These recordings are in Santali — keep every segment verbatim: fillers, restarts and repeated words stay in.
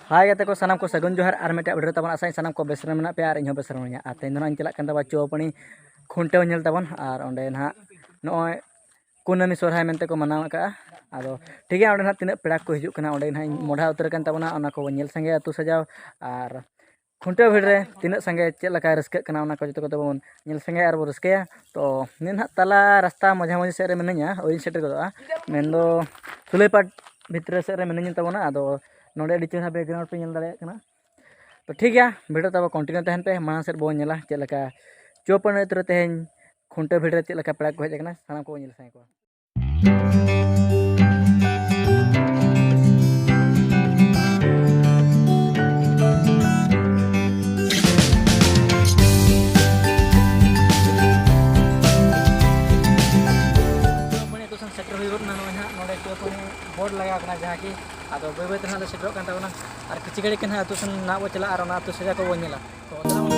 ᱦᱟᱭ ᱜᱟᱛᱮ ᱠᱚ, ᱥᱟᱱᱟᱢ ᱠᱚ ᱥᱟᱹᱜᱩᱱ ᱡᱚᱦᱟᱨ ᱟᱨ ᱢᱤᱫᱴᱟᱝ ᱵᱷᱤᱰᱤᱭᱳ ᱛᱟᱵᱚᱱ᱾ ᱟᱥᱟᱭᱟᱹᱧ ᱥᱟᱱᱟᱢ ᱠᱚ ᱵᱮᱥ ᱨᱮ ᱢᱮᱱᱟᱜ ᱯᱮᱭᱟ ᱟᱨ ᱤᱧ ᱦᱚᱸ ᱵᱮᱥ ᱨᱮ ᱢᱮᱱᱟᱹᱧᱟ᱾ ᱟᱨ ᱛᱮᱦᱮᱧ ᱫᱚ ᱱᱟᱦᱟᱜ ᱤᱧ ᱪᱟᱞᱟᱜ ᱠᱟᱱ ᱛᱟᱵᱚᱱᱟ ᱪᱩᱣᱟᱹᱯᱟᱹᱱᱤ ᱠᱷᱩᱱᱴᱟᱹᱣ ᱧᱮᱞ ᱛᱟᱵᱚᱱ᱾ ᱟᱨ ᱚᱸᱰᱮ ᱱᱟᱦᱟᱜ ᱱᱚᱜᱼᱚᱭ ᱠᱩᱱᱟᱹᱢᱤ ᱥᱚᱨᱦᱟᱭ ᱢᱮᱱᱛᱮ ᱠᱚ ᱢᱟᱱᱟᱣ ᱟᱠᱟᱜᱼᱟ᱾ ᱟᱫᱚ ᱴᱷᱤᱠ ᱜᱮᱭᱟ, ᱚᱸᱰᱮ ᱱᱟᱦᱟᱜ ᱛᱤᱱᱟᱹᱜ ᱯᱮᱲᱟ ᱠᱚ ᱦᱤᱡᱩᱜ ᱠᱟᱱᱟ, ᱚᱸᱰᱮ ᱱᱟᱦᱟᱜ ᱤᱧ ᱢᱚᱰᱷᱟ ᱩᱛᱟᱹᱨ ᱟᱠᱟᱱ ᱛᱟᱵᱚᱱᱟ, ᱚᱱᱟ ᱠᱚᱵᱚᱱ ᱧᱮᱞ ᱥᱟᱸᱜᱮᱭᱟ ᱟᱹᱛᱩ ᱥᱟᱡᱟᱣ᱾ ᱟᱨ ᱠᱷᱩᱱᱴᱟᱹᱣ ᱵᱷᱤᱲ ᱨᱮ ᱛᱤᱱᱟᱹᱜ ᱥᱟᱸᱜᱮ ᱪᱮᱫ ᱞᱮᱠᱟ ᱨᱟᱹᱥᱠᱟᱹᱜ ᱠᱟᱱᱟ, ᱚᱱᱟ ᱠᱚ ᱡᱚᱛᱚ ᱠᱚᱛᱮ ᱵᱚᱱ ᱧᱮᱞ ᱥᱟᱸᱜᱮᱭᱟ ᱟᱨ ᱵᱚᱱ ᱨᱟᱹᱥᱠᱟᱹᱭᱟ᱾ ᱛᱚ ᱱᱤᱭᱟᱹ ᱱᱟᱦᱟᱜ ᱛᱟᱞᱟ ᱨᱟᱥᱛᱟ ᱢᱟᱡᱷᱟ ᱢᱟᱹᱡᱷᱤ ᱥᱮᱫ ᱨᱮ ᱢᱤᱱᱟᱹᱧᱟ, ᱟᱹᱣᱨᱤᱧ ᱥᱮᱴᱮᱨ ᱜᱚᱫᱚᱜᱼᱟ, ᱢᱮᱱᱫᱚ ᱥᱩᱞᱟᱹᱭᱯᱟᱴ ᱵᱷᱤᱛᱨᱤ ᱥᱮᱫ ᱨᱮ ᱢᱤᱱᱟᱹᱧ ᱛᱟᱵᱚᱱᱟ᱾ ᱟᱫᱚ ᱱᱚᱰᱮ ᱟᱹᱰᱤ ᱪᱮᱦᱨᱟ ᱵᱮᱠᱜᱨᱟᱣᱩᱱᱰ ᱯᱮ ᱧᱮᱞ ᱫᱟᱲᱮᱭᱟᱜ ᱠᱟᱱᱟ᱾ ᱛᱚ ᱴᱷᱤᱠ ᱜᱮᱭᱟ, ᱵᱷᱤᱰᱤᱭᱳ ᱛᱟᱵᱚ ᱠᱚᱱᱴᱤᱱᱤᱭᱩ ᱛᱟᱦᱮᱱ ᱯᱮ, ᱢᱟᱲᱟᱝ ᱥᱮᱫ ᱵᱚᱱ ᱧᱮᱞᱟ ᱪᱮᱫ ᱞᱮᱠᱟ ᱪᱩᱣᱟᱹᱯᱟᱹᱱᱤ ᱟᱹᱛᱩ ᱨᱮ ᱛᱮᱦᱮᱧ ᱠᱷᱩᱱᱴᱟᱹᱣ ᱵᱷᱤᱲ ᱨᱮ ᱪᱮᱫ ᱞᱮᱠᱟ ᱯᱮᱲᱟ ᱠᱚ ᱦᱮᱡ ᱟᱠᱟᱱᱟ, ᱥᱟᱱᱟᱢ ᱠᱚᱵᱚᱱ ᱧᱮᱞ ᱥᱟᱸᱜᱮ ᱠᱚᱣᱟ᱾ ᱪᱩᱣᱟᱹᱯᱟᱹᱱᱤ ᱟᱹᱛᱩ ᱥᱮᱱ ᱥᱮᱴᱮᱨ ᱦᱩᱭ ᱜᱚᱫ ᱮᱱᱟ᱾ ᱱᱚᱜᱼᱚᱭ ᱱᱟᱦᱟᱜ ᱱᱚᱰᱮ ᱪᱩᱣᱟᱹᱯᱟᱹᱱᱤ ᱵᱳᱨᱰ ᱞᱟᱜᱟᱣ ᱠᱟᱱᱟ, ᱡᱟᱦᱟᱸ ᱠᱤ ᱟᱫᱚ ᱵᱟᱹᱭ ᱵᱟᱹᱭ ᱛᱮ ᱱᱟᱦᱟᱜ ᱞᱮ ᱥᱮᱴᱮᱨᱚᱜ ᱠᱟᱱ ᱛᱟᱵᱚᱱᱟ᱾ ᱟᱨ ᱠᱤᱪᱷᱩ ᱜᱷᱟᱹᱲᱤᱡ ᱠᱷᱟᱱ ᱦᱟᱸᱜ ᱟᱹᱛᱩ ᱥᱮᱱ ᱱᱟᱦᱟᱜ ᱵᱚ ᱪᱟᱞᱟᱜᱼᱟ ᱟᱨ ᱚᱱᱟ ᱟᱹᱛᱩ ᱥᱟᱡᱟᱣ ᱠᱚᱵᱚᱱ ᱧᱮᱞᱟ᱾ ᱛᱚ ᱫᱮᱞᱟ ᱵᱚᱱ᱾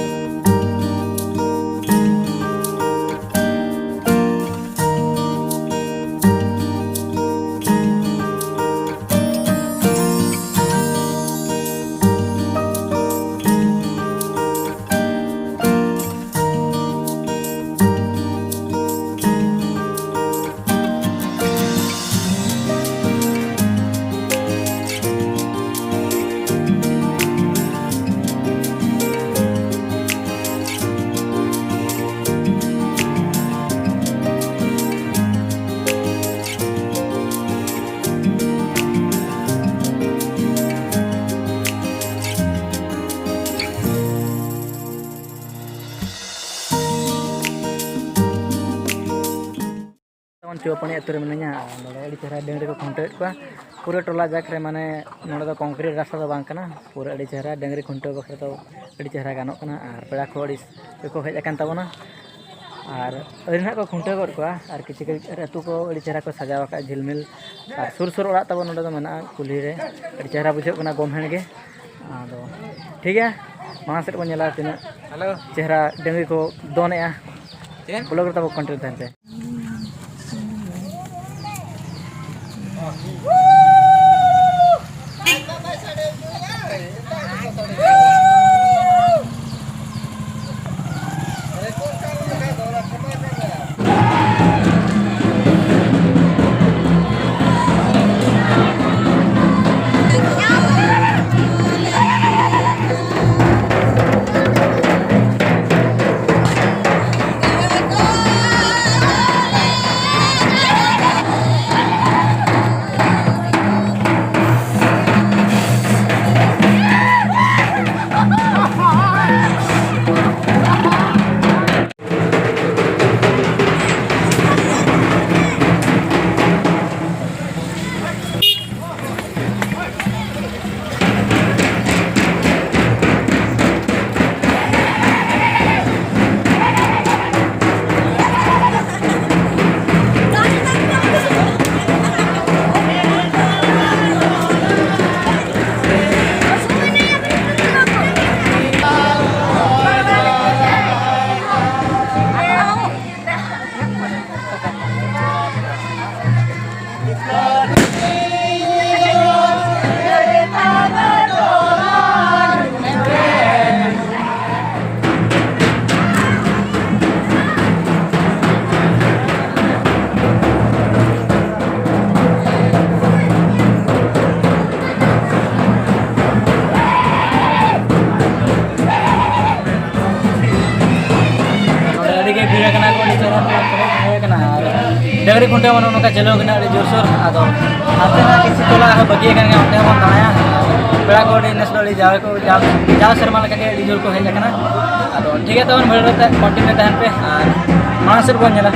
ᱡᱮᱢᱚᱱ ᱪᱩᱣᱟᱹᱯᱟᱹᱱᱤ ᱟᱹᱛᱩ ᱨᱮ ᱢᱤᱱᱟᱹᱧᱟ, ᱟᱨ ᱱᱚᱰᱮ ᱟᱹᱰᱤ ᱪᱮᱦᱨᱟ ᱰᱟᱹᱝᱨᱤ ᱠᱚ ᱠᱷᱩᱱᱴᱟᱹᱣᱮᱫ ᱠᱚᱣᱟ᱾ ᱯᱩᱨᱟᱹ ᱴᱚᱞᱟ ᱡᱟᱠ ᱨᱮ, ᱢᱟᱱᱮ, ᱱᱚᱰᱮ ᱫᱚ ᱠᱚᱝᱠᱨᱤᱴ ᱨᱟᱥᱛᱟ ᱫᱚ ᱵᱟᱝ ᱠᱟᱱᱟ, ᱯᱩᱨᱟᱹ ᱟᱹᱰᱤ ᱪᱮᱦᱨᱟ ᱰᱟᱹᱝᱨᱤ ᱠᱷᱩᱱᱴᱟᱹᱣ ᱵᱟᱠᱷᱨᱟ ᱫᱚ ᱟᱹᱰᱤ ᱪᱮᱦᱨᱟ ᱜᱟᱱᱚᱜ ᱠᱟᱱᱟ᱾ ᱟᱨ ᱯᱮᱲᱟ ᱠᱚ ᱟᱹᱰᱤ ᱠᱚ ᱦᱮᱡ ᱟᱠᱟᱱ ᱛᱟᱵᱚᱱᱟ, ᱟᱨ ᱟᱹᱣᱨᱤ ᱱᱟᱦᱟᱜ ᱠᱚ ᱠᱷᱩᱱᱴᱟᱹᱣ ᱜᱚᱫ ᱠᱚᱣᱟ᱾ ᱟᱨ ᱠᱤᱪᱷᱩ ᱜᱷᱟᱹᱲᱤᱡ ᱟᱹᱛᱩ ᱠᱚ ᱟᱹᱰᱤ ᱪᱮᱦᱨᱟ ᱠᱚ ᱥᱟᱡᱟᱣ ᱟᱠᱟᱫᱼᱟ, ᱡᱷᱤᱞᱢᱤᱞ᱾ ᱟᱨ ᱥᱩᱨ ᱥᱩᱨ ᱚᱲᱟᱜ ᱛᱟᱵᱚᱱ ᱱᱚᱰᱮ ᱫᱚ ᱢᱮᱱᱟᱜᱼᱟ, ᱠᱩᱞᱦᱤ ᱨᱮ ᱟᱹᱰᱤ ᱪᱮᱦᱨᱟ ᱵᱩᱡᱷᱟᱹᱜ ᱠᱟᱱᱟ ᱜᱚᱢᱦᱮᱲ ᱜᱮ᱾ ᱟᱫᱚ ᱴᱷᱤᱠ ᱜᱮᱭᱟ, ᱢᱟᱲᱟᱝ ᱥᱮᱫ ᱵᱚᱱ ᱧᱮᱞᱟ ᱛᱤᱱᱟᱹᱜ ᱦᱮᱞᱳ᱾ ᱪᱮᱦᱨᱟ ᱰᱟᱹᱝᱨᱤ ᱠᱚ ᱫᱚᱱᱮᱜᱼᱟ᱾ ᱪᱮᱫ? ᱵᱞᱚᱜ ᱨᱮ ᱛᱟᱵᱚ ᱠᱚᱱᱴᱤᱱᱤᱭᱩ ᱛᱟᱦᱮᱱ ᱯᱮ᱾ ᱱᱚᱰᱮ ᱟᱹᱰᱤ ᱜᱮ ᱵᱷᱤᱲ ᱟᱠᱟᱱᱟ ᱠᱚ, ᱟᱹᱰᱤ ᱪᱮᱦᱨᱟ ᱠᱚ ᱮᱱᱮᱡ ᱟᱠᱟᱱᱟ᱾ ᱟᱨ ᱰᱟᱹᱝᱨᱤ ᱠᱷᱩᱱᱴᱟᱹᱣ ᱢᱟ ᱱᱚᱜᱼᱚ ᱱᱚᱝᱠᱟ ᱪᱟᱹᱞᱩ ᱟᱠᱟᱱᱟ ᱟᱹᱰᱤ ᱡᱳᱨᱥᱳᱨ᱾ ᱟᱫᱚ ᱦᱟᱱᱛᱮ ᱱᱟᱜ ᱠᱤᱪᱷᱩ ᱴᱚᱞᱟ ᱟᱨᱦᱚᱸ ᱵᱟᱹᱠᱤ ᱟᱠᱟᱱ ᱜᱮᱭᱟ, ᱚᱱᱛᱮ ᱦᱚᱸᱵᱚᱱ ᱫᱟᱬᱟᱭᱟ᱾ ᱯᱮᱲᱟ ᱠᱚ ᱟᱹᱰᱤ ᱱᱮᱥ ᱫᱚ ᱟᱹᱰᱤ ᱡᱟᱣ ᱠᱚ, ᱡᱟᱣ, ᱡᱟᱣ ᱥᱮᱨᱢᱟ ᱞᱮᱠᱟ ᱜᱮ ᱟᱹᱰᱤ ᱡᱳᱨ ᱠᱚ ᱦᱮᱡ ᱟᱠᱟᱱᱟ᱾ ᱟᱫᱚ ᱴᱷᱤᱠ ᱜᱮᱭᱟ, ᱛᱟᱵᱚᱱ ᱵᱷᱤᱲ ᱨᱮ ᱠᱚᱱᱴᱤᱱᱤᱭᱩ ᱛᱟᱦᱮᱱ ᱯᱮ ᱟᱨ ᱢᱟᱲᱟᱝ ᱥᱮᱫ ᱵᱚᱱ ᱧᱮᱞᱟ᱾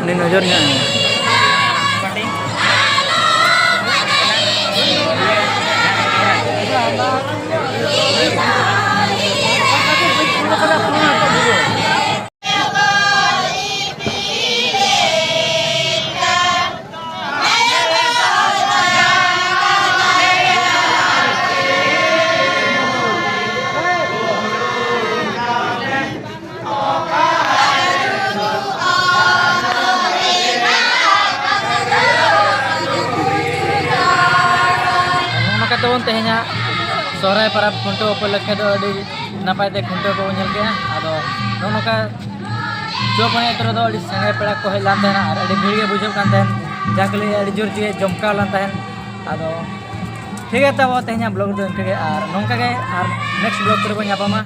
ᱩᱱᱤ ᱱᱚᱡᱚᱨ ᱧᱟᱢ ᱮᱱᱟ᱾ ᱱᱚᱜᱼᱚ ᱱᱚᱝᱠᱟ ᱛᱟᱵᱚᱱ ᱛᱮᱦᱮᱧᱟᱜ ᱥᱚᱦᱨᱟᱭ ᱯᱚᱨᱚᱵᱽ ᱠᱷᱩᱱᱴᱟᱹᱣ ᱩᱯᱚᱞᱚᱠᱠᱷᱮ ᱫᱚ ᱟᱹᱰᱤ ᱱᱟᱯᱟᱭ ᱛᱮ ᱠᱷᱩᱱᱴᱟᱹᱣ ᱠᱚᱵᱚᱱ ᱧᱮᱞ ᱠᱮᱜᱼᱟ᱾ ᱟᱫᱚ ᱱᱚᱜᱼᱚ ᱱᱚᱝᱠᱟ ᱪᱚᱯ ᱮᱱᱮᱡ ᱟᱛᱳ ᱨᱮᱫᱚ ᱟᱹᱰᱤ ᱥᱟᱸᱜᱮ ᱯᱮᱲᱟ ᱠᱚ ᱦᱮᱡ ᱞᱮᱱ ᱛᱟᱦᱮᱱᱟ ᱟᱨ ᱟᱹᱰᱤ ᱵᱷᱤᱲ ᱜᱮ ᱵᱩᱡᱷᱟᱹᱜ ᱠᱟᱱ ᱛᱟᱦᱮᱱ, ᱡᱟᱠ ᱞᱟᱹᱭ ᱟᱹᱰᱤ ᱡᱳᱨ ᱜᱮ ᱡᱚᱢᱠᱟᱣ ᱞᱮᱱ ᱛᱟᱦᱮᱱ᱾ ᱟᱫᱚ ᱴᱷᱤᱠ ᱜᱮᱭᱟ, ᱛᱟᱵᱚ ᱛᱮᱦᱮᱧᱟᱜ ᱵᱞᱚᱜ ᱫᱚ ᱤᱱᱠᱟᱹ ᱜᱮ, ᱟᱨ ᱱᱚᱝᱠᱟ ᱜᱮ ᱟᱨ ᱱᱮᱠᱥᱴ ᱵᱞᱚᱜ ᱠᱚᱨᱮ ᱵᱚᱱ ᱧᱟᱯᱟᱢᱟ᱾